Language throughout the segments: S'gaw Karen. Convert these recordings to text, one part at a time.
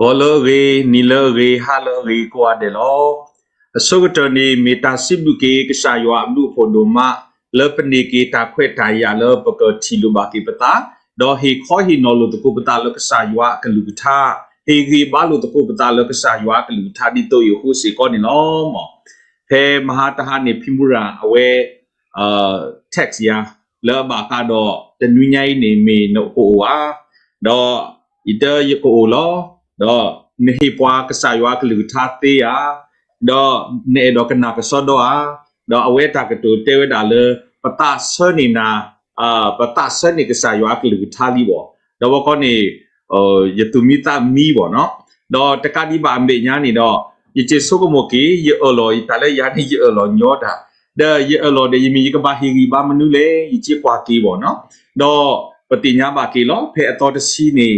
ဂီၤလၢအဂ့ၤ, နံၤလၢအဂ့ၤ, ဟါလၢအဂ့ၤကိးဂၤဒဲးလီၤ. အဆိကတၢၢ်န့ၣ် မ့ၢ်တၢ်စံးဘျုးက့ၤကစၢ်ယွၤအဘျုးအဖှိၣ်ဒိၣ်မး လၢပန့ၢ်က့ၤတၢ်ခွဲးတၢ်ယာ်လၢပကထံၣ်လိာ်ဘၣ်က့ၤပသး, ဒီးဟ့ၣ်ခီဟ့ၣ်နီၤလိာ်သကိးပသးလၢကစၢ်ယွၤအကလုၢ်ကထါ, ဟ့ၣ်ဂံၢ်ဘါလိာ်သကိးပသးလၢကစၢ်ယွၤအကလုၢ်ကထါဒ်သိးအံၤအဃိစ့ၢ်ကီးန့ၣ်လီၤ. ဖဲမဟါတဟါန့ၣ် ဖံမူရၤအဝဲ text ယၤ လၢအဘၣ်ဃးဒီး တနွံညါအံၤန့ၣ်မ့ၢ်နကအိၣ်ဧါ, ဒီးယတဲယကအိၣ်လီၤ, ဒီးနဟ့ၣ်ပှၤကစၢ်ယွၤအကလုၢ်ကထါသ့ဧါ, ဒီးနအဲၣ်ဒိးကနၣ်ကစီဒီဧါ, ဒီးအဝဲတၢ်ကတိၤတဲဝဲဒၣ်လၢ ပသးဆၢန့ၢ်နၤ, ပသးဆၢန့ၢ်ကစၢ်ယွၤအကလုၢ်ကထါလံဘၣ်, ဒီးဝဲခီန့ၣ် ယသူၣ်မံသးမံဘၣ်နီၤ, ဒီးတကးဒံးဘၣ်အမဲာ်ညါန့ၣ်ဒီး ယစ့ဆိကမိၣ်က့ၤ ယအၢၣ်လီၤ တၢ်လၢယၤန့ၣ် ယအၢၣ်လီၤညီတၢ်, ဒီးယအၢၣ်လီၤဒီး ယမ့ၢ်ယကဘၣ်ဟ့ၣ်ဂံၢ်ဘါမနုၤလဲၣ် ယစ့ကွၢ်က့ၤဘၣ်နီၤ, ဒီးပသ့ၣ်ညါဘၣ်က့ၤလီၤ ဖဲအသီတဆံန့ၣ်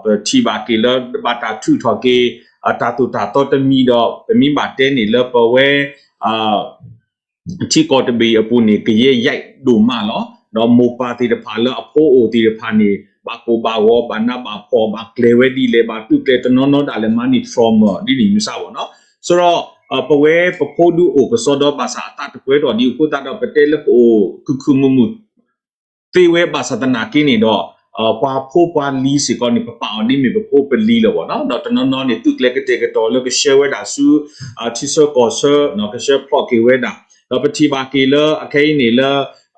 ပထံၣ်ဘၣ်က့ၤလၢဘၣ်တၢ်ထုးထီၣ်က့ၤ တၢ်သိၣ်တၢ်သီတမံၤဒီး ပမ့ၢ်ဘၣ်တဲန့ၣ်လၢပဝဲ ထံကီၢ်တဘ့ၣ်အပူၤန့ၣ် ကယဲၢ်ယဲၢ်ဒိၣ်မးလီၤ. ဒီးမိၢ်ပၢ်သ့ၣ်တဖၣ်လၢအဖိအိၣ်သ့ၣ်တဖၣ်န့ၣ် ဘၣ်ကိၢ်ဘၣ်ဂီၤ ဘၣ်နးဘၣ်ဖှီၣ် ဘၣ်ကျဲၤဝဲဒ်လဲၣ် ဘၣ်တူၢ်ကျဲၤတနီၤနီၤဒၣ်လဲာ်မးန့ၣ် trauma ဒ်န့ၣ်မ့ၢ်စ့ၢ်ကီးနီၤ. ဆိုတော့ ပဝဲပဖိဒုးအိၣ်ကစီဒီဘၣ်ဆၣ်အသးတပှဲၤထီၣ်ဒံးအဃိသတးဒီး ပတဲလၢပအိၣ်ခုၣ်ခုၣ်မုာ်မုာ် သ့ဝဲဘၣ်ဆၣ်သနာ်က့န့ၣ်ဒီး ပှၤဖိပှၤလံၤစ့ၢ်ကီးန့ၣ် ပပာ်အီၤဒ်မ့ၢ်ပဖိပလံၤလီၤဘၣ်နီၤ. ဒီးတနီၤနီၤန့ၣ် သုးကျဲၤကတဲာ်ကတီၤလၢကဆှၢဝဲဒၣ်ဆူ ထံဆၢကီၢ်ဆၢ ကဆှၢဖျိးက့ၤဝဲဒၣ်, ဒီးပထံၣ်ဘၣ်က့ၤလၢအခဲအံၤန့ၣ်လၢ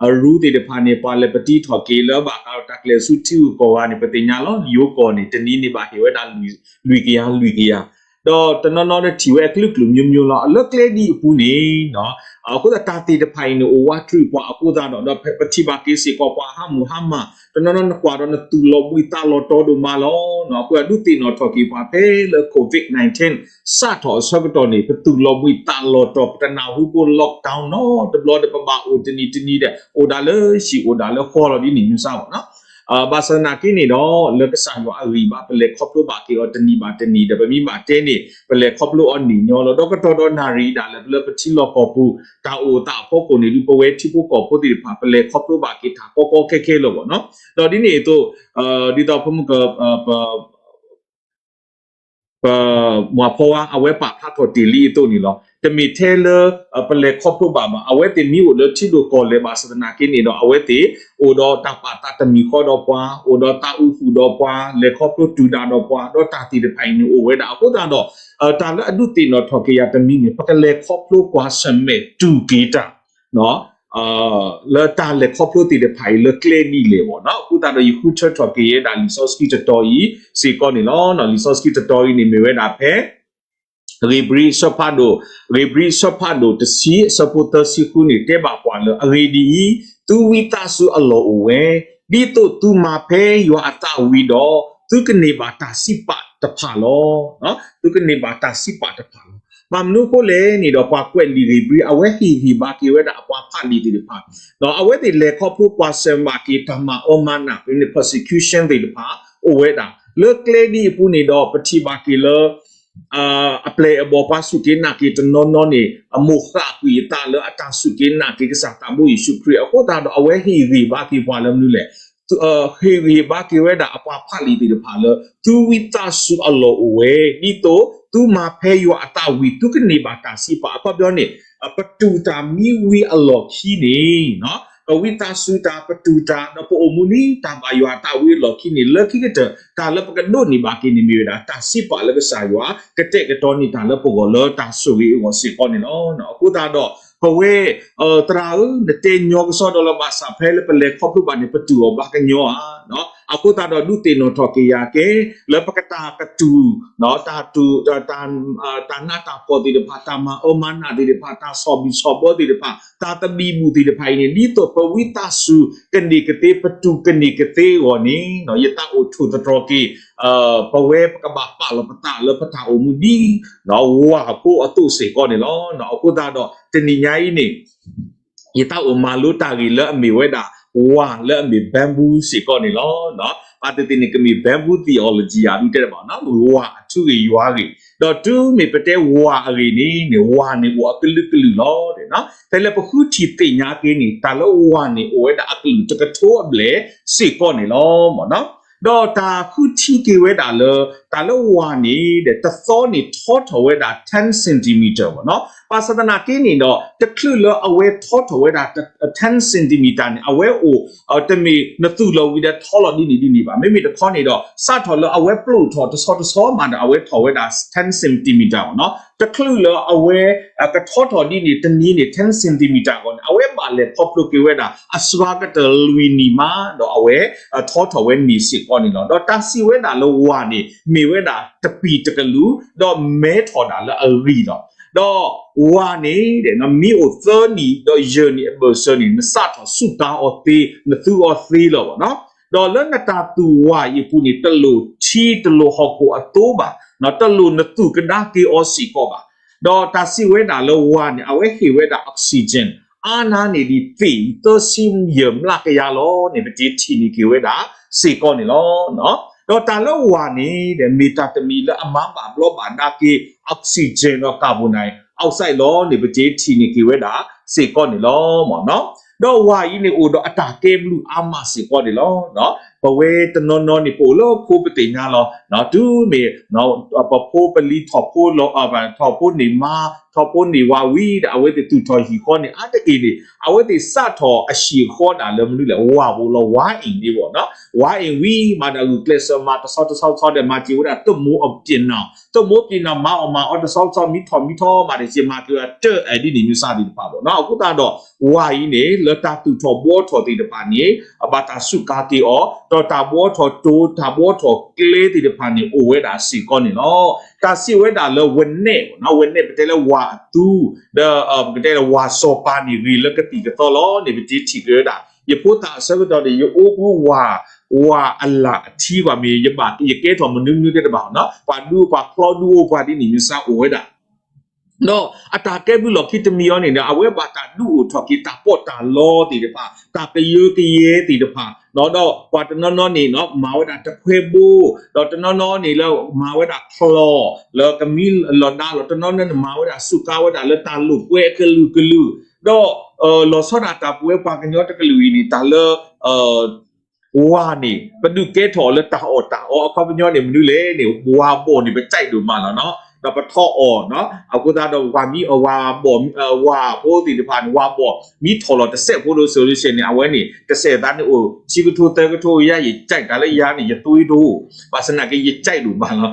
အရူသ့ၣ်တဖၣ်န့ၣ် ပှၤလဲၤပတံထီၣ်က့ၤလၢဘၣ်ဃးဒီးတၢ်ကျဲၤဆူထံဂုၤကီၢ်ဂၤန့ၣ် ပသ့ၣ်ညါလီၤ. ယိၤကီၢ်န့ၣ် တနံၤန့ၣ်ဘၣ်ဟ့ၣ်ဝဲဒၣ် လွံၢ်ကယၤ လွံၢ်ကယၤ ဒီးတနီၤနီၤဒီးထံၣ်ဝဲအကလုာ်ကလုာ်မျိုးမျိုးလီၤ. လၢကျဲဒ်အံၤအပူၤန့ၣ် အဃိသတးတၢ်သ့ၣ်တဖၣ်အံၤန့ၣ် အိၣ်ဝးတြူာ်ပှၤအဃိသတးဒီး ဒီးပထံၣ်ဘၣ်က့ၤစ့ၢ်ကီးပှၤဟါမၢ်ဟါမၢ် တနီၤနီၤနကွၢ်ဒီးနသူၣ်လီၤဘှံးသးလီၤတီၤဒိၣ်မးလီၤ. အဃိဒုးသ့ၣ်နီၣ်ထီၣ်က့ၤပှၤဖဲလၢ COVID nineteen စးထီၣ်အဆၢကတီၢ်န့ၣ် ပသူၣ်လီၤဘှံးသးလီၤတီၤ ပတနၢ်ဟူဖိ lockdown နီတဘျီဒီး ပဘၣ်အိၣ်တနံၤတနံၤဒီး အိၣ်ဒၣ်လၢဟံၣ် အိၣ်ဒၣ်လၢဃီလီၤဒ်န့ၣ်မ့ၢ်စ့ၢ်ကီးနီၤ. ဘၣ်ဆၣ်သနာ်က့န့ၣ်ဒီး လၢကစၢ်ယွၤအဂံၢ်ဘါ ပလဲၤခီဖျိဘၣ်က့ၤအီၤတနံၤဘၣ်တနံၤဒီး ပမ့ၢ်ဘၣ်တဲန့ၣ် ပလဲၤခီဖျိအီၤန့ၣ်ညီလီၤ. ဒီးကတီၢ်ဒီးနၣ်ရံၣ်ဒၣ်လၢပလၢပထံလီၢ်ကီၢ်ပူၤ တၢ်အိၣ်သးအဖီခိၣ်န့ၣ် ဒုးပဝဲထံဖိကီၢ်ဖိသ့ၣ်တဖၣ် ပလဲၤခီဖျိဘၣ်က့ၤတၢ်ကီကီခဲခဲလၢာ်ဘၣ်နီၤ. ဒီးဒ်န့ၣ်အသိး ဒ်သိးဖိမုၣ်က ပမၤဖီဝါ အဝဲပာ်ဖျါထီၣ်တ့ၢ်လံအသိးန့ၣ်လီၤ. တမ့ၢ်ထဲလၢ ပလဲၤခီဖျိဘၣ်ဘၣ်. အဝဲသ့ၣ်မ့ၢ်အိၣ်လၢထံဒိၣ်ကီၢ်လဲၢ်ဘၣ်ဆၣ်သနာ်က့န့ၣ်ဒီး အဝဲသ့ၣ်အိၣ်ဒီးတၢ်ပာ်သးတမံၤဃီဒီးပှၤ, အိၣ်ဒီးတၢ်အုၣ်ဃုာ်ဒီးပှၤ, လဲၤခီဖျိတုၤဒၣ်ဒီးပှၤ, ဒီးတၢ်သ့ၣ်တဖၣ်အံၤန့ၣ်အိၣ်ဝဲဒၣ်. အဃိသတးဒီး တၢ်လၢအဒုးသ့ၣ်နီၣ်ထီၣ်က့ၤယၤတမံၤန့ၣ် ပကလဲၤခီဖျိကွၢ်ဆၢၣ်မဲာ်တူၢ်က့ၤတၢ် လၢတၢ်လဲၤခီဖျိသ့ၣ်တဖၣ်အံၤလၢကျဲဒ်လဲၣ်ဘၣ်နီၤ. အဃိသတးဒီး ယဃုထၢထီၣ်က့ၤဝဲဒၣ်လံာ်စီဆှံတတီၤအံၤစ့ၢ်ကီးန့ၣ်လီၤ. လံာ်စီဆှံတတီၤအံၤန့ၣ်မ့ၢ်ဝဲဒၣ်ဖဲ ဧ့ၤဘြံၤအဆၢဖးဒိၣ်, ဧ့ၤဘြံၤအဆၢဖးဒိၣ်တဆံ အဆၢဖိသၢဆံဃုန့ၣ် တဲဘၣ်ပှၤလၢ အဂ့ၢ်ဒ်အံၤ, သုဝံသးစူၤအလီၢ်အိၣ်ဝဲ, ဒ်သိးသုမၤဖဲယွၤအသးဝံၤဒီး သုကန့ၢ်ဘၣ်တၢ်စံးပာ်တဖၣ်လီၤ. သုကန့ၢ်ဘၣ်တၢ်စံးပာ်တဖၣ်လီၤ. ဘၣ်မနုၤအဃိလဲၣ်န့ၣ်ဒီး ပှၤကွဲးလံာ်ဧ့ၤဘြံၤ အဝဲဟ့ၣ်ဂံၢ်ဘါက့ၤဝဲဒၣ်အပှၤဖးလံာ်သ့ၣ်တဖၣ်, ဒီးအဝဲသ့ၣ်လဲၤခီဖျိကွၢ်ဆၢၣ်မဲာ်က့ၤတၢ်မၤအၢမၤနး persecution သ့ၣ်တဖၣ် အိၣ်ဝဲဒၣ်. လၢကျဲဒ်အံၤအပူၤန့ၣ်ဒီး ပထံၣ်ဘၣ်က့ၤလၢ အပျဲၢ်အဘီၣ်ပှၤစူၢ်က့ၤနာ်က့ၤတနီၤနီၤန့ၣ် အမိၢ်ဃၣ်ကွံာ်အသးလၢအတၢ်စူၢ်က့ၤနာ်က့ၤကစၢ်သးဘိယ့ၣ်ၡူးခရံာ်အဃိသတးဒီး အဝဲဟ့ၣ်ဂံၢ်ဘါက့ၤပှၤလၢမနုၤလဲၣ်. ဟ့ၣ်ဂံၢ်ဘါက့ၤဝဲဒၣ်အပှၤဖးလံာ်သ့ၣ်တဖၣ်လၢ သုဝံသးစူၤအလီၢ်အိၣ်ဝဲ, ဒ်သိးသုမၤဖဲယွၤအသးဝံၤ သုကန့ၢ်ဘၣ်တၢ်စံးပာ်. အခီပညီန့ၣ် ပတူၢ်တၢ်မ့ၢ်ဝံၤအလီၢ်ခံန့ၣ် ပဝံသးစူၤတၢ် ပတူၢ်တၢ် ဒီးပအိၣ်မူလံတၢ်ဘၣ်ယွၤအသးဝံၤအလီၢ်ခံန့ၣ် လၢခံကတၢၢ် တၢ်လၢပကဒိးန့ၢ်ဘၣ်က့ၤန့ၣ်မ့ၢ်ဝဲဒၣ် တၢ်စံးပာ်လၢကစၢ်ယွၤ ကတဲာ်ကတီၤန့ၢ်တၢ်လၢပဂီၢ်လၢတၢ်ဆိၣ်ဂ့ၤအဂီၢ်စ့ၢ်ကီးန့ၣ်လီၤ. အဃိသတးဒီး ပဝဲ သရၣ်ဧၢ, နတဲညီကစီဒီလၢဘၣ်ဆၣ်ဖဲလၢပလဲၤခီဖျိဘၣ်န့ၣ် ပတူၢ်အီၤဘၣ်ကညီဧါ. အဃိသတးဒီး ဒုးသ့ၣ်နီၣ်ထီၣ်က့ၤယၤက့ၤ လၢပကတၢ်ကတူၢ် တၢ်တူၢ် တၢ်နးတၢ်ဖှီၣ်သ့ၣ်တဖၣ် တၢ်မၤအၢမၤနးသ့ၣ်တဖၣ် တၢ်ဆီၣ်ဘံၣ်ဆီၣ်ဘၢသ့ၣ်တဖၣ် တၢ်သဘံၣ်ဘုၣ်သ့ၣ်တဖၣ်အံၤန့ၣ် ဒ်သိးပဝံသးစူၤကန့ၢ်ကသ့ ပတူၢ်ကန့ၢ်ကသ့အဂီၢ်န့ၣ် ယသးအိၣ်ထိၣ်သတြီၤက့ၤ ပဝဲပကဘၣ်ပာ်လီၤပသးလၢပတၢ်အိၣ်မူဒ် ဝၣ်ဖိအသိးစ့ၢ်ကီးန့ၣ်လီၤ. အဃိသတးဒီး တနံၤညါအံၤန့ၣ် ယသးအိၣ်မၤလိတၢ်ဂ့ၢ်လၢအမ့ၢ်ဝဲဒၣ် ဝၣ်လၢအမ့ၢ် bamboo စ့ၢ်ကီးန့ၣ်လီၤ. ဘၣ်သ့ၣ်သ့ၣ်န့ၣ် ကမ့ၢ် bamboo theology ယၤဒုးတဲတဘၣ်နီၤ ဝၣ်အထူအဂ့ၢ်ယွၤအဂ့ၢ် ဒီးတုၤမ့ၢ်ပတဲဝၣ်အဂ့ၢ်န့ၣ်န့ၣ် ဝၣ်န့ၣ်အိၣ်အကလုာ်ကလုာ်လီၤ. ဖဲလၢပဃုထံၣ်သ့ၣ်ညါက့ၤန့ၣ် တၢ်လၢဝၣ်န့ၣ်အိၣ်ဝဲဒၣ်အကလုာ်တကထိအဘျဲၣ်စ့ၢ်ကီးန့ၣ်လီၤ. ဒီးတၢ်ဃုထံက့ၤဝဲဒၣ်လၢ တၢ်လၢဝၤန့ၣ်ဒီး တသီန့ၣ်ထီထီၣ်ဝဲဒၣ် ten centimeter ဘၣ်နီၤ. ဘၣ်ဆၣ်သနာ်က့န့ၣ်ဒီး တချုးလၢအဝဲထီထီၣ်ဝဲဒၣ် ten centimeter န့ၣ် အဝဲအိၣ် တမ့ၢ်နသူၣ်လီၤဝံၤဒီးထီလီၤဒ်န့ၣ်ဒ်န့ၣ်ဘၣ်. မ့မ့ၢ်တခီန့ၣ်ဒီး စးထီၣ်လၢအဝဲပျိာ်ထီၣ်တဆီတဆီမးဒီး အဝဲထီၣ်ဝဲဒၣ် ten centimeter ဘၣ်နီၤ. တချုးလၢအဝဲ ကထီထီၣ်ဒ်န့ၣ် တနံၤန့ၣ် ten centimeter အဂီၢ်န့ၣ် အဝဲဘၣ်လဲၤခီဖျိက့ၤဝဲဒၣ် အစှၤကတၢၢ်လွံၢ်နံၣ်မး ဒီးအဝဲ ထီထီၣ်ဝဲန့ၣ်စ့ၢ်ကီးန့ၣ်လီၤ. ဒီးတၢ်စံးဝဲဒၣ်လၢဝၤန့ၣ် မ့ၢ်ဝဲဒၣ်တပံာ်တကလုာ် ဒီးမဲထီၣ်ဒၣ်လၢအဂံၢ်လီၤ. ဒီးဝၤန့ၣ် မံအိၣ်သၢနံၣ် ဒီးယဲၢ်နံၣ်အဘၢၣ်စၢၤန့ၣ် နစးထီၣ်ဆူၣ်ကါအီၤသ့ နသူအီၤသ့လီၤဘၣ်နီၤ. ဒီးလၢနတၢ်သူၣ်ဝၤအံၤအပူၤန့ၣ် တလိၣ်ထံတလိၣ်ဟီၣ်ခိၣ်အသိဘၣ်, တလိၣ်နသူၣ်ကဒါက့ၤအီၤစ့ၢ်ကီးဘၣ်. ဒီးတၢ်စံးဝဲဒၣ်လၢဝၤန့ၣ် အဝဲဟ့ၣ်ဝဲဒၣ် oxygen အါနါန့ၣ်ဒ်သ့ၣ်သၢဆံယဲၢ်မျးကယၤလီၤန့ၣ် ပက့ၤထံၣ်န့ၢ်က့ၤဝဲဒၣ်စ့ၢ်ကီးန့ၣ်လီၤ. ဒီးတၢ်လၢဝၤန့ၣ် မ့ၢ်တၢ်တမံၤလၢအမၤဘၣ်ဘျီးဘၣ်ဒါက့ၤ oxygen ဒီး carbon dioxide လီၤန့ၣ် ပက့ၤထံၣ်န့ၢ်က့ၤဝဲဒၣ်စ့ၢ်ကီးန့ၣ်လီၤ. ဒီးဝၤအံၤန့ၣ်အိၣ်ဒီးအတၢ်ကဲဘျုးအါမးစ့ၢ်ကီးန့ၣ်လီၤ. ပဝဲတနီၤနီၤန့ၣ် ပအိၣ်လၢဖိပသ့ၣ်ညါလီၤ. တုၤမ့ၢ် ပဖိပလံၤထီၣ်ဖိ ထီၣ်ဖိန့ၢ်မါ ထီၣ်ဖိန့ၢ်ဝၤဝံၤဒီး အဝဲသ့ၣ်သူၣ်ထီၣ်ဟံၣ်ဃီန့ၣ် အါတက့ၢ်န့ၣ် အဝဲသ့ၣ်စးထီၣ်အဟံၣ်အဃီဒၣ်လၢမနုၤလဲၣ် ဝၤဘိလီၤ ဝါအ့ၣ်န့ၣ်ဘၣ်နီၤ. ဝါအ့ၣ်ဝံၤမးဒီး ဂုာ်ကျဲးစၢးမၤတဆီတဆီတဆီဒီး မၤစၢၤဝဲဒၣ် သိမိအပျ့ၤနီၤ သိမိပျ့ၤနီၤ မၤအီၣ်မၤအီတဆီတဆီ မံထီၣ်မံထီၣ်မးဒီး စ့မၤက့ၤဝဲဒၣ်တၢ်အဲၣ်ဒ်န့ၣ် မ့ၢ်စးသ့ၣ်တဖၣ်ဘၣ်နီၤ. အဃိသတးဒီး ဝၤအံၤန့ၣ် လၢတၢ်သူၣ်ထီၣ်ဘှီထီၣ်သ့ၣ်တဖၣ်န့ၣ် အဘၣ်တၢ်စူးကါက့ၤအီၤ ဒီးတၢ်ဘှီထီၣ်တိၤ တၢ်ဘှီထီၣ်ကျဲသ့ၣ်တဖၣ်န့ၣ် အိၣ်ဝဲဒၣ်စ့ၢ်ကီးန့ၣ်လီၤ. တၢ်စံးဝဲဒၣ်လၢဝနဲၣ်ဘၣ်နီၤ ဝနဲၣ် ပတဲလၢဝၤအသူ ဒီး ပကတဲလၢဝၤစီၤပၤန့ၣ် ဂ့ၤလၢကသံၣ်ကသီလီၤန့ၣ် ပက့ၤထံၣ်က့ၤဝဲဒၣ် ယဖိသၣ်အဆၢကတီၢ်န့ၣ် ယအိၣ်ဘှံးဝၤ ဝၤအလၣ်အထံ ပှၤမ့ၢ်ယဘၣ် ယကဲထီၣ်မနုၤမနုၤသ့ၣ်တဖၣ်နီၤ ပှၤဒူပှၤချီဒူအိၣ်ပှၤဒ်န့ၣ် မ့ၢ်စးအိၣ်ဝဲဒၣ် ဒီးအတၢ်ကဲဘျုးလီၢ်ခံတမံၤအံၤန့ၣ်ဒီး အဝဲဘၣ်တၢ်ဒုးအိၣ်ထီၣ်က့ၤတၢ်ပီးတၢ်လီသ့ၣ်တဖၣ် တၢ်ကယၢကယဲသ့ၣ်တဖၣ် ဒီးပှၤတနီၤနီၤန့ၣ် မၤဝဲဒၣ်တခွဲဘိ ဒီးတနီၤနီၤန့ၣ်လၢမၤဝဲဒၣ်ချီၣ် လၢကမံလီၤဒါလီၤ တနီၤနီၤန့ၣ် မၤဝဲဒၣ်စူးကါဝဲဒၣ်လၢတၢ်လိာ်ကွဲအကလုာ်ကလုာ် ဒီး လီၤဆီဒၣ်တၢ်ပဝဲပှၤကညီတကလုာ်အံၤန့ၣ် တၢ်လၢ ဝၤန့ၣ် ပဒုးကဲထီၣ်အီၤလၢတၢ်အီၣ်တၢ်အီအခီပညီန့ၣ် မနုၤလဲၣ်န့ၣ် ဝၤဘီၣ်န့ၣ် ပကဲဒိၣ်မးလီၤနီၤ ဒီးပထီၣ်အီၣ်နီၤ အဃိသတးဒီးပှၤမံအီၣ်ဝၤဘီၣ် ဝၤဖိသ့ၣ်တဖၣ်န့ၣ် ဝၤဘီၣ် မံထီၣ်လီၤတစဲးဖိဒီး solution န့ၣ် အဝဲန့ၣ် တစဲးသးန့ၣ်အိၣ် ဆံကထိသၢကထိယါ ယကဲတၢ်လၢယါန့ၣ် ယသွံၣ်တအိၣ် ဘၣ်ဆၣ်သနာ်က့ ယကဲဒိၣ်မးလီၤ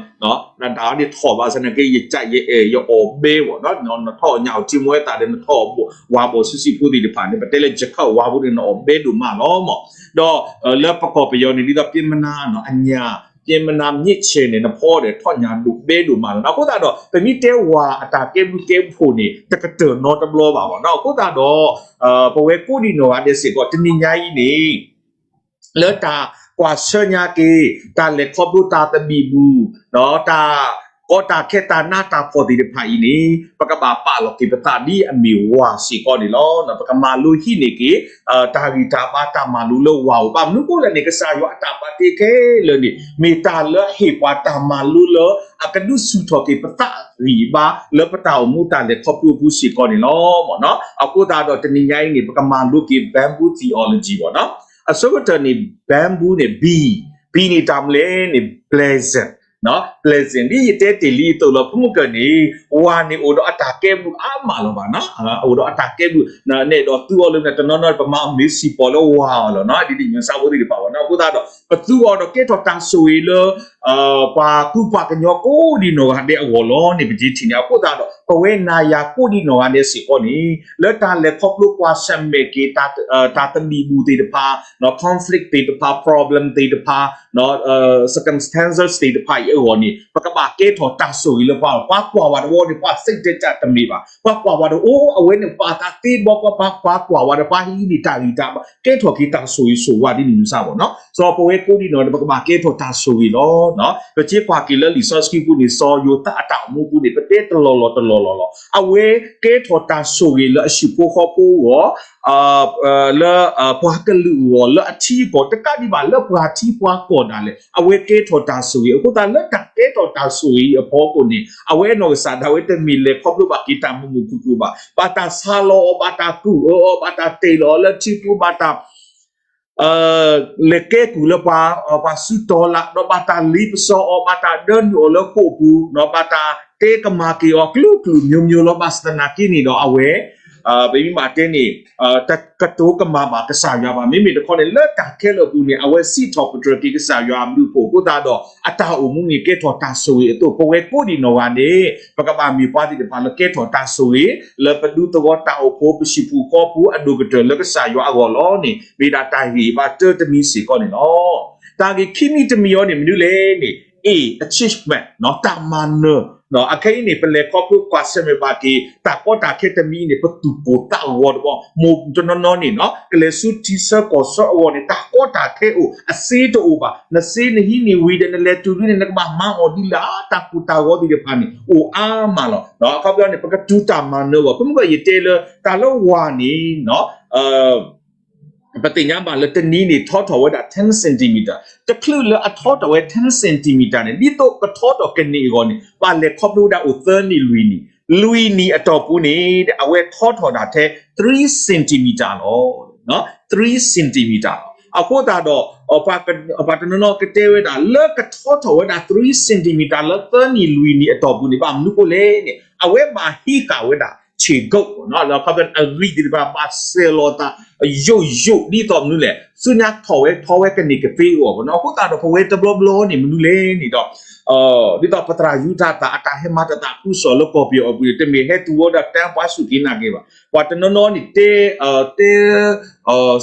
တၢ်အီၤန့ၣ်ထီၣ်ဘၣ်ဆၣ်သနာ်က့ ယကဲ ယအဲၣ် ယအီၣ်ဘဲဘၣ်နီၤ နထီၣ်ညၣ်အီၣ်ထံမွဲသးဒီး နထီၣ်ဝၤဘီၣ်ဆံးဆံးဖိသ့ၣ်တဖၣ်န့ၣ် ပတဲလၢယခၢၣ်ဝၤဖိန့ၣ် နအီၣ်ဘဲဒိၣ်မးလီၤမး ဒီး လၢပကီၢ်ပယီၤန့ၣ် ဒ်သိးပျ့မနၤနီၤ အညၣ် ပျ့မနၤ မြစ်ချောင်း န့ၣ် နဖီဒီးထီၣ်ညၣ်ဒိၣ်ဘဲဒိၣ်မးလီၤနီၤ အဃိသတးဒီး ပမ့ၢ်တဲဝၤအတၢ်ကဲဘျုးကဲဖှိၣ်န့ၣ် တကတၢၢ်နီတဘျီဘၣ်ဘၣ်နီၤ အဃိသတးဒီး ပဝဲကိးဒံနီၢ်ဂၤဒဲးစ့ၢ်ကီး တနံၤညါအံၤန့ၣ် လၢတၢ်ကွၢ်ဆၢညါက့ၤ တၢ်လဲၤခီဖျိတၢ်သဘံၣ်ဘုၣ် ဒီးတၢ်ကီတၢ်ခဲတၢ်နးတၢ်ဖှီၣ်သ့ၣ်တဖၣ်အံၤန့ၣ် ပကဘၣ်ပာ်လီၤက့ၤပသးဒ်အမ့ၢ်ဝၤစ့ၢ်ကီးန့ၣ်လီၤ. ပကမၤလိဟံးန့ၢ်က့ၤ တၢ်ဂံၢ်တၢ်ဘါတၢ်မၤလိလၢဝၤအိၣ် ဘၣ်မနုၤအဃိလဲၣ်န့ၣ် ကစၢ်ယွၤအတၢ်ဘၣ်တ့ခဲလၢာ်န့ၣ် မ့ၢ်တၢ်လၢအဟ့ၣ်ပှၤတၢ်မၤလိလၢ အကဒုးဆူၣ်ထီၣ်က့ၤပသးဂံၢ်ဘါ လၢပတၢ်အိၣ်မူတၢ်လဲၤခီဖျိအပူၤစ့ၢ်ကီးန့ၣ်လီၤ. အဃိသတးဒီးတနံၤညါအံၤန့ၣ် ပကမၤလိက့ၤ bamboo theology ဘၣ်နီၤ အဆိကတၢၢ်န့ၣ် bamboo န့ၣ် ဘံၣ် ဘံၣ်န့ၣ်တၢ်မနုၤလဲၣ်န့ၣ် pleasant pleasant ဒ်ယတဲတ့ၢ်လံအသိးလီၤ ဖုမုၢ်ကၢၢ်န့ၣ် ဝၤန့ၣ်အိၣ်ဒီးအတၢ်ကဲဘျုးအါမးလီၤဘၣ်နီၤ အိၣ်ဒီးအတၢ်ကဲဘျုး နအဲၣ်ဒိးသူအီၤလၢတနီၤနီၤ ပမၤအီၤမ့ၢ်စံၣ်ပီၣ်လၢဝၤအီၤလီၤနီၤ ဒ်ဒ်ညါစးဖိသ့ၣ်တဖၣ်ဘၣ်နီၤ အဃိသတးဒီး ပသူအီၤဒီးကဲထီၣ်တၢ်ဆိၣ်ဂ့ၤလၢ ပှၤကူပှၤကညီကိးဒံနီၢ်ဂၤဒဲးအဂီၢ်လီၤန့ၣ် ပက့ၤထံၣ်န့ၣ် အဃိသတးဒီး ပဝဲနၤယၤကိးဒံနီၢ်ဂၤဒဲးစ့ၢ်ကီးန့ၣ် လၢတၢ်လဲၤခီဖျိကွၢ်ဆၢၣ်မဲာ်က့ၤ တၢ်သဘံၣ်ဘုၣ်သ့ၣ်တဖၣ် conflict သ့ၣ်တဖၣ် problem သ့ၣ်တဖၣ် circumstances သ့ၣ်တဖၣ်အံၤအဂီၢ်န့ၣ် ပကဘၣ်ကဲထီၣ်တၢ်ဆိၣ်ဂ့ၤလၢပှၤ ပှၤကွၢ်ဝဲတဝီန့ၣ် ပှၤစိတ်ဓာတ်တမ့ၢ်ဘၣ် ပှၤကွၢ်ဝဲဒီး အိၣ် အဝဲန့ၣ်ပှၤသးသ့တဘျီဃီ ပှၤကွၢ်ဝဲဒီး ပှၤဟံးန့ၢ်တၢ်ဂံၢ်တၢ်ဘါ ကဲထီၣ်က့ၤတၢ်ဆိၣ်ဂ့ၤဆိၣ်ဝါဒ်န့ၣ်မ့ၢ်စးဘၣ်နီၤ စီၤပဝဲကိးဒံနီၢ်ဂၤဒဲး ပကဘၣ်ကဲထီၣ်တၢ်ဆိၣ်ဂ့ၤလီၤ. ပက့ၤကွၢ်က့ၤလၢလံာ်စီဆှံပူၤန့ၣ် စီၤယိၤသးအတၢ်အိၣ်မူပူၤန့ၣ် ပတဲတလီၢ်လီၢ်တလီၢ်လီၢ်လီၤ အဝဲကဲထီၣ်တၢ်ဆိၣ်ဂ့ၤလၢအဟံၣ်ဖိဃီဖိအဂီၢ် လၢပှၤကလုာ်အဂီၢ် လၢအထံအကီၢ် တကးဒံးဘၣ်လၢပှၤထံပှၤကီၢ်ဒၣ်လဲာ် အဝဲကဲထီၣ်တၢ်ဆိၣ်ဂ့ၤ အဃိသတးလၢတၢ်ကဲထီၣ်တၢ်ဆိၣ်ဂ့ၤအဖီခိၣ်န့ၣ် အဝဲအနီၢ်ကစၢ်ဒၣ်ဝဲတမ့ၢ်လဲၤခီဖျိဘၣ်က့ၤတၢ်မုာ်မုာ်ခုၣ်ခုၣ်ဘၣ် ဘၣ်တၢ်ဆါလီၤအီၤ ဘၣ်တၢ်ကူၣ်အၢအီၤ ဘၣ်တၢ်တ့ၢ်လီၤအီၤလၢထံပူၤ ဘၣ်တၢ် လဲၤကဲကုၢ်လၢပှၤ ပှၤစုတီၤလၢ် ဒီးဘၣ်တၢ်လ့ပစီအီၤ ဘၣ်တၢ်ဒၢနုာ်အီၤလၢဃိာ်ပူၤ ဒီးဘၣ်တၢ်တဲကမၤက့ၤအီၤ ကလုာ်ကလုာ်မျိုးမျိုးလီၤ. ဘၣ်ဆၣ်သနာ်က့န့ၣ်ဒီး အဝဲ ပမ့ၢ်ဘၣ်တဲန့ၣ် တကတိၤကမၣ်ဘၣ်ကစၢ်ယွၤဘၣ်. မ့မ့ၢ်တခီန့ၣ် လၢတၢ်ခဲလၢာ်အပူၤန့ၣ် အဝဲစံးထီၣ်ပတြၢၤက့ၤကစၢ်ယွၤအဘျုးအဖှိၣ်အဃိသတးဒီး အတၢ်အိၣ်မူန့ၣ် ကဲထီၣ်တၢ်ဆိၣ်ဂ့ၤအသိး ပဝဲကိးဒံးနီၢ်ဂၤန့ၣ် ပကဘၣ်မ့ၢ်ပှၤသ့ၣ်တဖၣ်လၢကဲထီၣ်တၢ်ဆိၣ်ဂ့ၤ လၢပဒူသဝီတၢ်အိၣ်ဖှိၣ် ပဟံၣ်ပူၤဃီပူၤ အဒိၣ်ကတၢၢ်လၢကစၢ်ယွၤအဂီၢ်လီၤန့ၣ် မ့ၢ်ဒၣ်တၢ်ဂ့ၢ်ဘၣ်တၢတမံၤစ့ၢ်ကီးန့ၣ်လီၤ. တၢ်ဂ့ၢ်ခံမံၤတမံၤအံၤန့ၣ် မနုၤလဲၣ်န့ၣ် A, achievement တၢ်မၤနၢၤ အခဲအံၤန့ၣ် ပလဲၤခီဖျိကွၢ်ဆၢၣ်မဲာ်ဘၣ်က့ၤ တၢ်ကီတၢ်ခဲတမံၤန့ၣ် ပသူၣ်ကိၢ်သးဂီၤတဘျီ မိၢ်တနီၤနီၤန့ၣ် ကလဲၤဆူထံဆၢကီၢ်ဆၢအဂီၢ်န့ၣ် တၢ်ကီတၢ်ခဲအိၣ် အစ့တအိၣ်ဘၣ်. နစ့နဟံးန့ၢ်ဝံၤဒီး နလဲၤတုၤဒုန့ၣ် နကဘၣ်မၤအီၤဒ်လဲၣ် တၢ်ကိၢ်တၢ်ဂီၤသ့ၣ်တဖၣ်န့ၣ် အိၣ်အါမးလီၤ. အခီပညီန့ၣ် ပကတုၤတၢ်မၤနၢၤအဂီၢ် ပမ့ၢ်ကယတဲလၢ တၢ်လၢဝၤန့ၣ် ပသ့ၣ်ညါဘၣ်လၢတနံၤန့ၣ် ထီထီၣ်ဝဲဒၣ် ten centimeter တချုးလၢအထီထီၣ်ဝဲ ten centimeter န့ၣ် ဒ်သိးကထီထီၣ်ကန့ၢ်အဂီၢ်န့ၣ် ဘၣ်လဲၤခီဖျိဝဲဒၣ်အိၣ်သၢနံၣ်လွံၢ်နံၣ် လွံၢ်နံၣ်အတီၢ်ပူၤန့ၣ် အဝဲထီထီၣ်ဒၣ်ထဲ three centimeter လီၤ. three centimeter လီၤ. အဃိသတးဒီး ပှၤတနီၤနီၤကတဲဝဲဒၣ် လၢကထီထီၣ်ဝဲဒၣ် three centimeter လၢသၢနံၣ်လွံၢ်နံၣ်အတီၢ်ပူၤန့ၣ် ဘၣ်မနုၤဃိလဲၣ်န့ၣ် အဝဲဘၣ်ဟံးဃာ်ဝဲဒၣ် ခြေကုပ် လီၤ. အခီပညီ အဂံၢ်သ့ၣ်တဖၣ်ဘၣ်စဲၤလီၤသး ယိာ်ယိာ်ဒ်သိးမနုၤလဲၣ် ဆူညါထီၣ်ဝဲထီဝဲကန့ၢ်ကသ့အဂီၢ်ဘၣ်နီၤ. အဃိသတးဒီး ပဝဲတဘျီဘျီန့ၣ် မနုၤလဲၣ်န့ၣ်ဒီး ဒ်သိးပသရၣ်ယူတၢ်သး အတၢ်ဟဲမၤတသးခုကစီၣ်လၢကီၢ်ပယီၤအပူၤန့ၣ် တမ့ၢ်ဟဲတုၤဝဲဒီးတၢ်ပှၤစူၢ်က့ၤနာ်က့ၤဘၣ်. ပှၤတနီၤနီၤန့ၣ် တဲ တဲ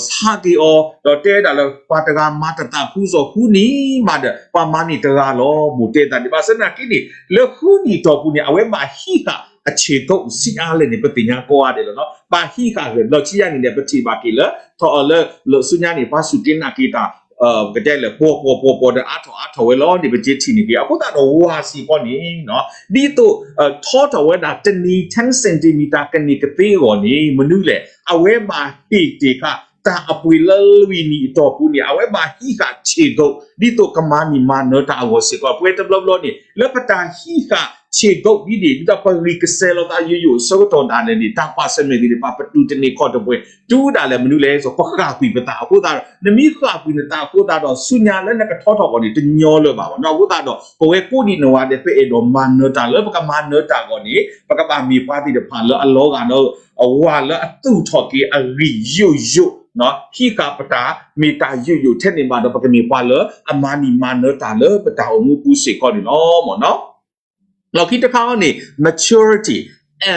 ဆါက့ၤအီၤ ဒီးတဲဝဲဒၣ်လၢ ပှၤတဂၤမၤတသးခုကစီၣ်ဃုနံၣ်မးဒီး ပှၤမၤန့ၢ်တဂၤလီၤ. မိၢ်တဲသးန့ၣ် ဘၣ်ဆၣ်သနာ်က့န့ၣ် လၢဃုနံၣ်တီၢ်ပူၤန့ၣ် အဝဲဘၣ်ဟံးဃာ်အခြေကုပ်ဆံးအါလဲၣ်န့ၣ် ပသ့ၣ်ညါကိးဂၤဒဲးလီၤနီၤ. ဘၣ်ဟံးဃာ်ဂ့ၤ လီၤဆံးယါန့ၣ်ဒီး ပထံၣ်ဘၣ်က့ၤလၢ ထီၣ်အီၤလၢ လၢဆူညါန့ၣ် ပှၤစူၢ်က့ၤနာ်က့ၤတၢ် ကတဲလၢ ပှီၤပှီၤပှီၤပှီၤဒီး အါထီၣ်အါထီၣ်ဝဲလီၤန့ၣ် ပကထံၣ်န့ၢ်က့ၤ. အဃိသတးဒီး ဝၤစ့ၢ်ကီးန့ၣ် ဒ်သိး ထီထီၣ်ဝဲဒၣ်တနံၤ ten centimeter ကန့ၢ်ကသ့အဂီၢ်န့ၣ် မနုၤလဲၣ် အဝဲဘၣ်ဟ့ၣ်တ့ၢ်ဃာ် တၢ်အပှ့ၤလၢလွံၢ်နံၣ်အတီၢ်ပူၤန့ၣ် အဝဲဘၣ်ဟံးဃာ်ခြေကုပ် ဒ်သိးကမၤန့ၢ်မၤနၢၤတၢ်အဂီၢ်စ့ၢ်ကီး. ပဝဲတဘျီဘျီန့ၣ် လၢပတၢ်ဟံးဃာ်ခြေကုပ်ဒ်န့ၣ် ဒ်သိးပဂံၢ်ကစဲၤလီၤသးယိာ်ယိာ်အဆၢကတီၢ်ဒၣ်လဲာ်န့ၣ် တၢ်ကွၢ်ဆၢၣ်မဲာ်သ့ၣ်တဖၣ် ပတုၤတန့ၢ်ခီၣ်တပှဲၤ တုၤဒၣ်လဲာ်မနုၤလဲၣ် ပဃၣ်ကွံာ်ပသးအဃိသတးဒီး နမ့ၢ်ဃၣ်ကွံာ်နသးအဃိသတးဒီး ဆူညါလၢနကထီထီၣ်အဂီၢ်န့ၣ် တညီလၢၤဘၣ်ဘၣ်နီၤ. အဃိသတးဒီး ပဝဲကိးဒံးနီၢ်ဂၤဒဲး ပအဲၣ်ဒိးမၤနၢၤတၢ်လၢပကမၤနၢၤတၢ်အဂီၢ်န့ၣ် ပကဘၣ်မ့ၢ်ပှၤသ့ၣ်တဖၣ်လၢအလီၤဂာ်ဒီး အဝၤလၢအသူၣ်ထီၣ်က့ၤအဂံၢ်ယိာ်ယိာ် ဟံးဃာ်ပတၢ်မ့ၢ်တၢ်ယိာ်ယိာ်ထဲန့ၣ်ဘၣ်ဒီး ပကမ့ၢ်ပှၤလၢအမၤန့ၢ်မၤနၢၤတၢ်လၢပတၢ်အိၣ်မူပူၤစ့ၢ်ကီးန့ၣ်လီၤ. လီၢ်ခံတခါအံၤန့ၣ် maturity,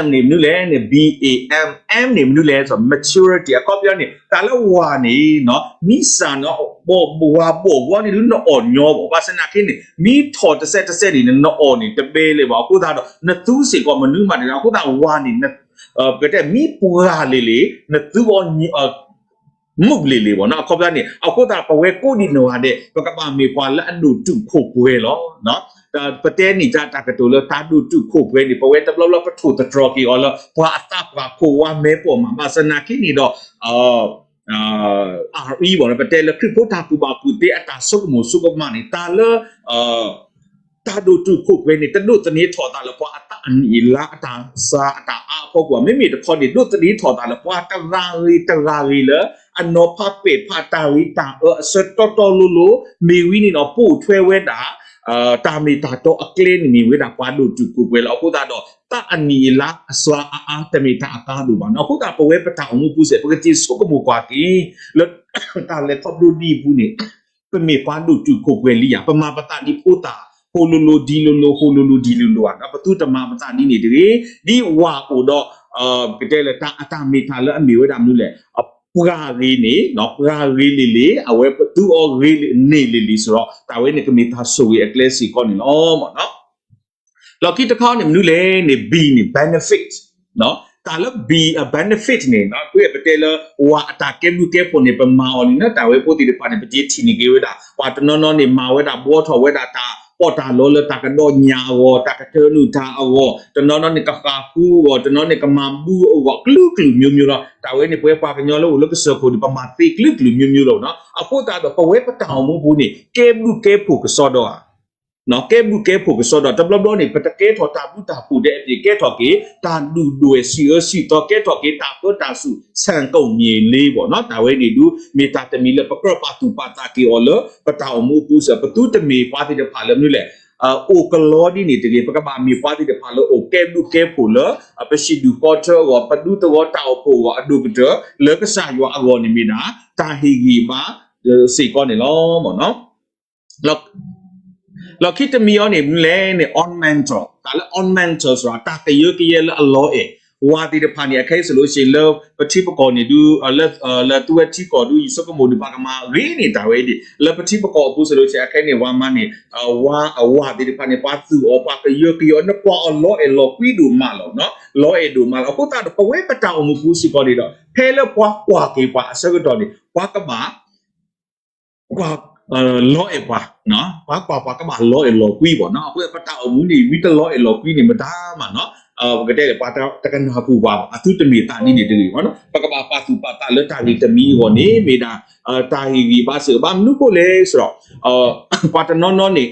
M န့ၣ်မနုၤလဲၣ်န့ၣ် B A M, M န့ၣ်မနုၤလဲၣ် maturity အခီပညီန့ၣ် တၢ်လၢဝၤန့ၣ် မ့ၢ်စၢ်နဝၤဘီၣ်ဂီၢ်န့ၣ် နအီၣ်ညီဘၣ်. ဘၣ်ဆၣ်သနာ်က့န့ၣ် မ့ၢ်ထီၣ်တစဲးတစဲးန့ၣ် နအီၣ်န့ၣ် တဘဲလၢၤဘၣ်. အဃိသတးဒီး နသူစ့ၢ်ကီးမနုၤမးန့ၣ် အဃိသတးဝၤန့ၣ် ပကတဲမ့ၢ်ပှၢ်လံၤလံၤ နသူအီၤ မုာ်လံၤလံၤဘၣ်နီၤ. အခီပညီန့ၣ် အဃိသတး ပဝဲကိးဒံးနီၢ်ဂၤဒဲး ပကဘၣ်မ့ၢ်ပှၤလၢအဒိၣ်တုာ်ခိၣ်ပှဲၤလီၤ. ပတဲန့ၣ်တၢ်ကတိၤလၢတၢ်ဒိၣ်တုာ်ခိၣ်ပှဲၤန့ၣ် ပဝဲတဘျီဘျီပထိၣ်သတြီၤက့ၤအီၤလၢ ပှၤအသးပှၢ်ခိၣ်ဝါမဲာ်ပိာ်မး ဘၣ်ဆၣ်သနာ်က့န့ၣ်ဒီး အရံဘၣ် ပတဲလၢခရံာ်ဖိတၢ်ကူၣ်ဘၣ်ကူၣ်သ့အတၢ်ဆိကမိၣ်ဆိကမးန့ၣ် တၢ်လၢ တၢ်ဒိၣ်တုာ်ခိၣ်ပှဲၤန့ၣ် တဒိးသန့ၤထီၣ်သးလၢပှၤအသးအနံၣ်အလါ အတၢ်စှၤအတၢ်အါအဖီခိၣ်ဧါ. မ့မ့ၢ်တခီန့ၣ် ဒိးသန့ၤထီၣ်သးလၢပှၤတဂၤဂ့ၤတဂၤဂ့ၤလၢ အနီၤဖးပဲာ်ဖးတၢ်ဂ့ၤတၢ်အၢအဆၢတီတီလိၤလိၤ မ့ၢ်ဝံၤန့ၣ်ဒီး ပိာ်ထွဲဝဲဒၣ် တၢ်မ့ၢ်တၢ်တီအကျဲန့ၣ်မ့ၢ်ဝဲဒၣ်ပှၤဒိၣ်တုာ်ခိၣ်ပှဲၤလီၤ. အဃိသတးဒီး သးအနံၣ်အလါအစှၤအအါတမ့ၢ်တၢ်အကါဒိၣ်ဘၣ်နီၤ. အဃိသတး ပဝဲပတၢ်အိၣ်မူပူၤစ့ၢ် ပကစံးဆိကမိၣ်ကွၢ်က့ၤ လၢ တၢ်လဲၤခီဖျိဒ်အံၤပူၤန့ၣ် ပမ့ၢ်ပှၤဒိၣ်တုာ်ခိၣ်ပှဲၤလံဧါ. ပမၤပသးဒ်ဖိသၣ် ဟိလိၤလိၤဒံလိၤလိၤ ဟိလိၤလိၤဒံလိၤလိၤဧါ. ဒီးပသုတမၤပသးဒ်န့ၣ်တဂ့ၤ. ဒ်ဝၤအိၣ်ဒီး ပကတဲလၢတၢ်အတၢ်မ့ၢ်တၢ်လၢအမ့ၢ်ဝဲဒၣ်မနုၤလဲၣ် အပှၢ်ဂ့ၤန့ၣ် ပှၢ်ဂ့ၤလံၤလံၤ အဝဲပသူအီၤဂ့ၤန့ၢ်လံၤလံၤစ့ၢ်ဒီး တၢ်ဝဲန့ၣ်ကမ့ၢ်တၢ်ဆိၣ်ဂ့ၤအကျဲစ့ၢ်ကီးန့ၣ်လီၤ. လီၢ်ခံတခါန့ၣ်မနုၤလဲၣ်န့ၣ် Bန့ၣ် benefit တၢ်လၢ B အ benefit န့ၣ် ပဝဲပတဲလၢ ဝၤအတၢ်ကဲဘျုးကဲဖှိၣ်န့ၣ် ပမၤအီၤန့ၣ် တၢ်ဝဲဖိသ့ၣ်တဖၣ်န့ၣ် ပကထံၣ်န့ၢ်က့ၤဝဲဒၣ် ပှၤတနီၤနီၤန့ၣ် မၤဝဲဒၣ်ဘှီထီၣ်ဝဲဒၣ်တၢ်ပီးတၢ်လီလၢတၢ်ကဒီညၣ်အဂီၢ် တၢ်ကတၢၢ်နုာ်တၢ်အဂီၢ် တနီၤနီၤန့ၣ် ကဃၣ်ဃုအဂီၢ် တနီၤန့ၣ်ကမၤဘူအဂီၢ် ကလုာ်ကလုာ်မျိုးမျိုးလီၤ. တၢ်ဝဲန့ၣ် ပဝဲပှၤကညီလၢအိၣ်လၢကစၢၢ်ခိၣ်န့ၣ် ပမၤသ့ကလုာ်ကလုာ်မျိုးမျိုးလီၤနီၤ. အဃိသတးဒီး ပဝဲပတၢ်အိၣ်မူပူၤန့ၣ် ကဲဘျုးကဲဖှိၣ်ကစီဒီဧါ. ကဲဘျုးကဲဖှိၣ်ကစီဒီး တဘျီဘျီန့ၣ် ပတကဲထီၣ်တၢ်ဘျုးတၢ်ဖှိၣ်ဒဲးအပျ့ၤ ကဲထီၣ်က့ၤ တၢ်ဒုၣ်ဒွဲၣ်စံးအၢစံးသီ ကဲထီၣ်က့ၤ တၢ်ပၢတၢ်ဆူၣ် ဆၣ်ကိၣ်ည့လ့ဘၣ်နီၤ. တၢ်ဝဲန့ၣ်ဒုး မ့ၢ်တၢ်တမံၤလၢပကြၢးပာ်သူၣ်ပာ်သးက့ၤအီၤလၢ ပတၢ်အိၣ်မူအပူၤစ့ၢ် ပသုတမ့ၢ်ပှၤသ့ၣ်တဖၣ်လၢမနုၤလဲၣ် အိၣ်ကလီဒ်န့ၣ်တဂ့ၤ, ပကဘၣ်မ့ၢ်ပှၤသ့ၣ်တဖၣ်လၢအိၣ်ကဲဘျုးကဲဖှိၣ်လၢ ပစံးဒုးကီထၢအဂီၢ် ပဒူသဝီတၢ်အိၣ်ဖှိၣ်အဂီၢ် အဒိၣ်ကတၢၢ် လၢကစၢ်ယွၤအဂီၢ်န့ၣ်မ့ၢ်ဒၣ် တၢ်ဟ့ၣ်ဂံၢ်ဘါစ့ၢ်ကီးန့ၣ်လီၤ. လီၢ်ခံတမံၤအံၤန့ၣ် မနုၤလဲၣ်န့ၣ် ornamental, တၢ်လၢ ornamental စ့ၢ် တၢ်ကယၢကယဲလၢအလီၤအဲၣ်, ဝၤသ့ၣ်တဖၣ်န့ၣ် အခဲအံၤစ့ၢ်လၢ ပထံပကီၢ်န့ၣ်ဒုး လၢသုဝဲထံကီၢ်ဒုး ယဆိကမိၣ်ဒုး ပှၤကမၤဂ့ၤန့ၢ်တၢ်ဝဲဒၣ် လၢပထံပကီၢ်အပူၤစ့ၢ်ကီး အခဲအံၤန့ၣ် ဝၤမါန့ၣ် ဝၤအဝၤသ့ၣ်တဖၣ်န့ၣ် ပှၤသူၣ်အီၤ ပှၤကယၢကယဲအီၤ နကွၢ်အီၤလီၤအဲၣ်လီၤကွံဒိၣ်မးလီၤ. လီၤအဲၣ်ဒိၣ်မးလီၤ. အဃိသတးဒီး ပဝဲပတၢ်အိၣ်မူပူၤစ့ၢ်ကီးန့ၣ်ဒီး ဖဲလၢပှၤကွၢ်က့ၤပှၤအဆၢကတီၢ်န့ၣ် ပှၤကဘၣ် ကွၢ်လီၤအဲၣ်ပှၤ, ပှၤကွၢ်ပှၤကဘၣ်လီၤအဲၣ်လီၤကွံဘၣ်နီၤ. အဃိပတၢ်အိၣ်မူန့ၣ် မ့ၢ်တလီၤအဲၣ်လီၤကွံန့ၣ် မတၤမးနီၤ ပကတဲလၢပှၤတကနၢ်ဟူဘၣ်ဘၣ်, အသုတမ့ၢ်သးဒ်န့ၣ်တဂ့ၤဘၣ်နီၤ. ပကဘၣ်ပာ်သူၣ်ပာ်သးလၢတၢ်ဂ့ၤတမံၤအဂီၢ်န့ၣ် မ့ၢ်ဒၣ် တၢ်ဟ့ၣ်ဂံၢ်ဘါစ့ၢ်ကီး ဘၣ်မနုၤအဃိလဲၣ်စ့ၢ်ဒီး ပှၤတနီၤနီၤန့ၣ်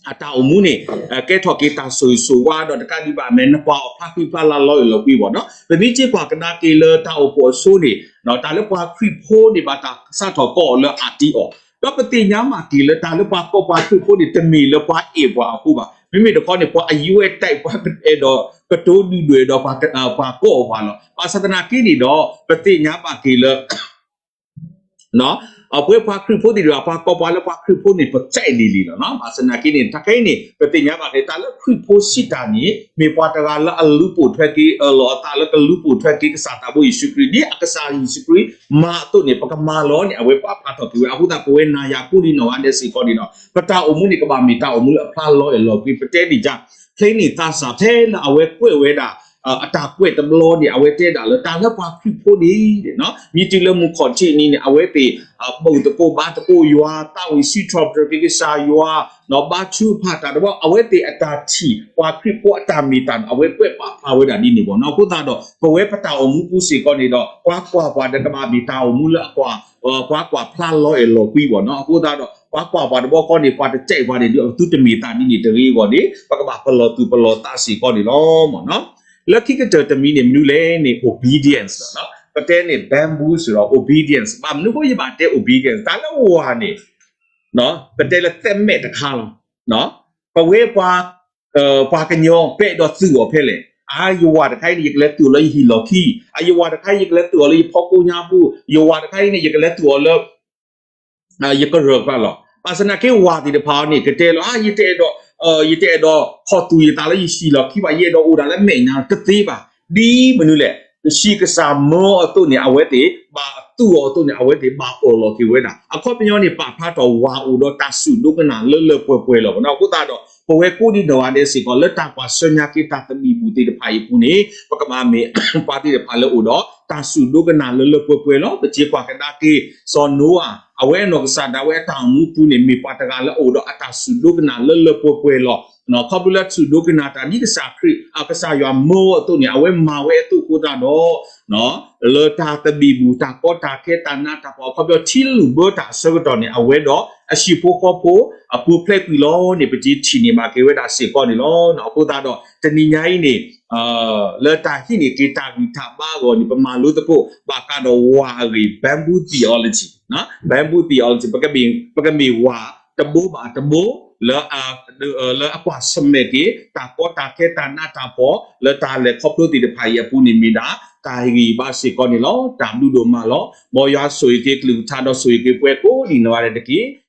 အတၢ်အိၣ်မူန့ၣ် ကဲထီၣ်က့ၤတၢ်ဆိၣ်ဂ့ၤဆိၣ်ဝါဒီးတကးဒံးဘၣ် မ့ၢ်နကွၢ်အီၤဖျါဃံဖျါလၤလီၤအဲၣ်လီၤကွံဘၣ်နီၤ. ပမ့ၢ်က့ၤကွၢ်ကဒါက့ၤလၢတၢ်အိၣ်ဖှိၣ်အဆိန့ၣ် တၢ်လၢပှၤခရံာ်ဖိန့ၣ် ဘၣ်တၢ်စးထီၣ်ကီးအီၤလၢအတ့အီၤ, ဒီးပသ့ၣ်ညါဘၣ်က့ၤလၢတၢ်လၢပှၤကီၢ်ပှၤခရံာ်ဖိန့ၣ် တမ့ၢ်လၢပှၤအဲၣ်ပှၤအဃိဘၣ်. မ့မ့ၢ်တခီန့ၣ် ပှၤအယွဲၢ်တၢ် ပှၤအဲၣ်ဒိးကတိၤဒုၣ်ဒွဲၣ်ဒီးပှၤကိးအီၤပှၤလီၤ. ဘၣ်ဆၣ်သနာ်က့န့ၣ်ဒီး ပသ့ၣ်ညါဘၣ်က့ၤလၢ ပဝဲပှၤခရံာ်ဖိသ့ၣ်တဖၣ် ပှၤကိးပှၤလၢပှၤခရံာ်ဖိန့ၣ် ပကဲလံၤလံၤလီၤ. ဘၣ်ဆၣ်သနာ်က့န့ၣ် တၢ်ခဲအံၤန့ၣ် ပသ့ၣ်ညါဘၣ်က့ၤ တၢ်လၢခရံာ်ဖိစံးတၢ်န့ၣ် မ့ၢ်ပှၤတဂၤလၢအလူၤပိာ်ထွဲက့ၤ အၢၣ်လီၤအသးလၢကလူၤပိာ်ထွဲက့ၤကစၢ်သးဘိယ့ၣ်ၡူးခရံာ် ဒ်အကစၢ်ယ့ၣ်ၡူးခရံာ်မၤအသိးန့ၣ် ပကမၤလီၤန့ၣ် အဝဲပာ်ဖျါထီၣ်က့ၤဝဲ. အဃိသတး ပဝဲနၤယၤကိးဒံးနီၢ်ဂၤဒဲးစ့ၢ်ကီးန့ၣ်ဒီး ပတၢ်အိၣ်မူန့ၣ်ကဘၣ်မ့ၢ်တၢ်အိၣ်မူလၢအဖျါလီၤအဲၣ်လီၤကွံ ပတဲန့ၣ်ယါ ဖဲန့ၣ်သးစၢ်ဖဲလၢအဝဲကွဲးဝဲဒၣ် အတၢ်ကွဲးတဘျီန့ၣ် အဝဲတဲဒၣ်လၢတၢ်လၢပှၤခရံာ်ဖိန့ၣ် မ့ၢ်တုၤလၢမုၢ်ခီၣ်ထံးနံၤန့ၣ် အဝဲသ့ၣ် ဘူၣ်သကိးဘါသကိးယွၤ သးဝံၣ်စံးထီၣ်ပတြၢၤက့ၤကစၢ်ယွၤ ဘါထုကဖၣ်တၢ်တဘျီ အဝဲသ့ၣ်အတၢ်ထံၣ် ပှၤခရံာ်ဖိအတၢ်မ့ၢ်တၢ်န့ၣ် အဝဲကွဲးပာ်ဖျါဝဲဒၣ်ဒ်န့ၣ်ဘၣ်နီၤ. အဃိသတးဒီး ပဝဲပတၢ်အိၣ်မူပူၤစ့ၢ်ကီးန့ၣ်ဒီး ပှၤကွၢ်ပှၤဒီးကဘၣ်မ့ၢ်တၢ်အိၣ်မူလၢအကွၢ် ပှၤကွၢ်ဖျါလီၤအဲၣ်လီၤကွံဘၣ်နီၤ. အဃိသတးဒီး ပှၤကွၢ်ပှၤတဘျီဃီန့ၣ် ပှၤတတဲပှၤန့ၣ်ဒီး အသုတမ့ၢ်သးဒ်န့ၣ်တဂ့ၤအဂီၢ်န့ၣ် ပကဘၣ်ပလီၢ်သူၣ်ပလီၢ်သးစ့ၢ်ကီးန့ၣ်လီၤ. လၢခံကတၢၢ်တမံၤန့ၣ် မနုၤလဲၣ်န့ၣ် obedience လီၤ. ပတဲန့ၣ် bamboo စ့ၢ်ဒီး obedience ဘၣ်မနုၤဃိယဘၣ်တဲ obedience တၢ်လၢဝၤန့ၣ် ပတဲလၢသဲးမဲာ်တခါလီၤ. ပဝဲပှၤ ပှၤကညီ ပအဲၣ်ဒိးသူၣ်အီၤဖဲလဲၣ်, အါ ယဝၤတခါအံၤန့ၣ် ယကလဲၤသူၣ်အီၤလၢယဟံၣ်လီၢ်ခံ, အါ ယဝၤတခါအံၤ ယကလဲၤသူၣ်အီၤလၢယဖီခိၣ်ညါပူၤ, ယဝၤတခါအံၤန့ၣ် ယကလဲၤသူၣ်အီၤလၢ ယကရၢၢ်ကျါလီၤ. ဘၣ်ဆၣ်သနာ်က့ ဝၤသ့ၣ်တဖၣ်အံၤန့ၣ် ကတဲလီၤ အါ ယတအဲၣ်ဒိး ယတအဲၣ်ဒိးခီၣ်သူၣ်ယသးလၢယဟံၣ်လီၢ်ခံဘၣ်, ယအဲၣ်ဒိးအိၣ်ဒၣ်လၢမဲာ်ညါ တသ့ဘၣ်. ဒ်မနုၤလဲၣ်, ကဆံးကစၢ်မၢအသိးန့ၣ် အဝဲသ့ၣ် ဘၣ်သူၣ်အီၤအသိးန့ၣ် အဝဲသ့ၣ်ဘၣ်အၢၣ်လီၤက့ၤဝဲဒၣ်. အခီပညီန့ၣ် ပာ်ဖျါထီၣ်ဝၤအိၣ်ဒီးတၢ်စူၢ်ဒိကနၣ်လၢလၢပှဲၤပှဲၤလီၤ. အဃိသတးဒီး ပဝဲကိးဒံးနီၢ်ဂၤဒဲးစ့ၢ်ကီး လၢတၢ်ကွၢ်ဆၢညါက့ၤတၢ်သဘံၣ်ဘုၣ်သ့ၣ်တဖၣ်အံၤအပူၤန့ၣ် ပကဘၣ်မ့ၢ် ပှၤသ့ၣ်တဖၣ်လၢအိၣ်ဒီးတၢ်စူၢ်ဒိကနၣ်လၢလၢပှဲၤပှဲၤလီၤ. ပစံးကွၢ်ကဒါက့ၤ စီၤနိအၤ အဝဲအနီၢ်ကစၢ်ဒၣ်ဝဲအတၢ်အိၣ်မူပူၤန့ၣ် မ့ၢ်ပှၤတဂၤလၢအအိၣ်ဒီးအတၢ်စူၢ်ဒိကနၣ်လၢလၢပှဲၤပှဲၤလီၤ. ခီဖျိလၢစူၢ်ဒိကနၣ်တၢ်ဒ်ကစၢ်ခရံာ် ကစၢ်ယွၤမၢအသိးန့ၣ် အဝဲမၤဝဲအသိးအဃိသတးဒီး လၢတၢ်သဘံၣ်ဘုၣ် တၢ်ကီတၢ်ခဲ တၢ်နးတၢ်ဖှီၣ် အခီပညီထံလုၢ်ဘၢတၢ်အဆၢကတီၢ်န့ၣ် အဝဲဒီးအဟံၣ်ဖိဃီဖိ အပူၤဖျဲးကွံာ်လီၤန့ၣ် ပကထံၣ်န့ၢ်ဘၣ်က့ၤဝဲဒၣ်စ့ၢ်ကီးန့ၣ်လီၤ. အဃိသတးဒီး တနံၤညါအံၤန့ၣ် လၢတၢ်ဟံးန့ၢ်က့ၤတၢ်ဂံၢ်တၢ်ဘါအဂီၢ်န့ၣ် ပမၤလိသကိးဘၣ်ဃးဒီးဝၤအဂ့ၢ် bamboo theology, bamboo theology ပကမ့ၢ်ဝၤတဘိဘၣ်တဘိ လၢ လၢအကွၢ်ဆၢၣ်မဲာ်က့ၤ တၢ်ကီတၢ်ခဲ တၢ်နးတၢ်ဖှီၣ် လၢတၢ်လဲၤခီဖျိသ့ၣ်တဖၣ်အံၤအပူၤန့ၣ်မ့ၢ်ဒၣ် တၢ်ဟ့ၣ်ဂံၢ်ဘါစ့ၢ်ကီးန့ၣ်လီၤ. တၢ်ဘျုးဒိၣ်မးလီၤ. မ်ယွၤဆိၣ်ဂ့ၤက့ၤကလုၢ်ကထါဒီးဆိၣ်ဂ့ၤက့ၤပှၤကိးဒံးနီၢ်ဂၤဒဲးတက့ၢ်.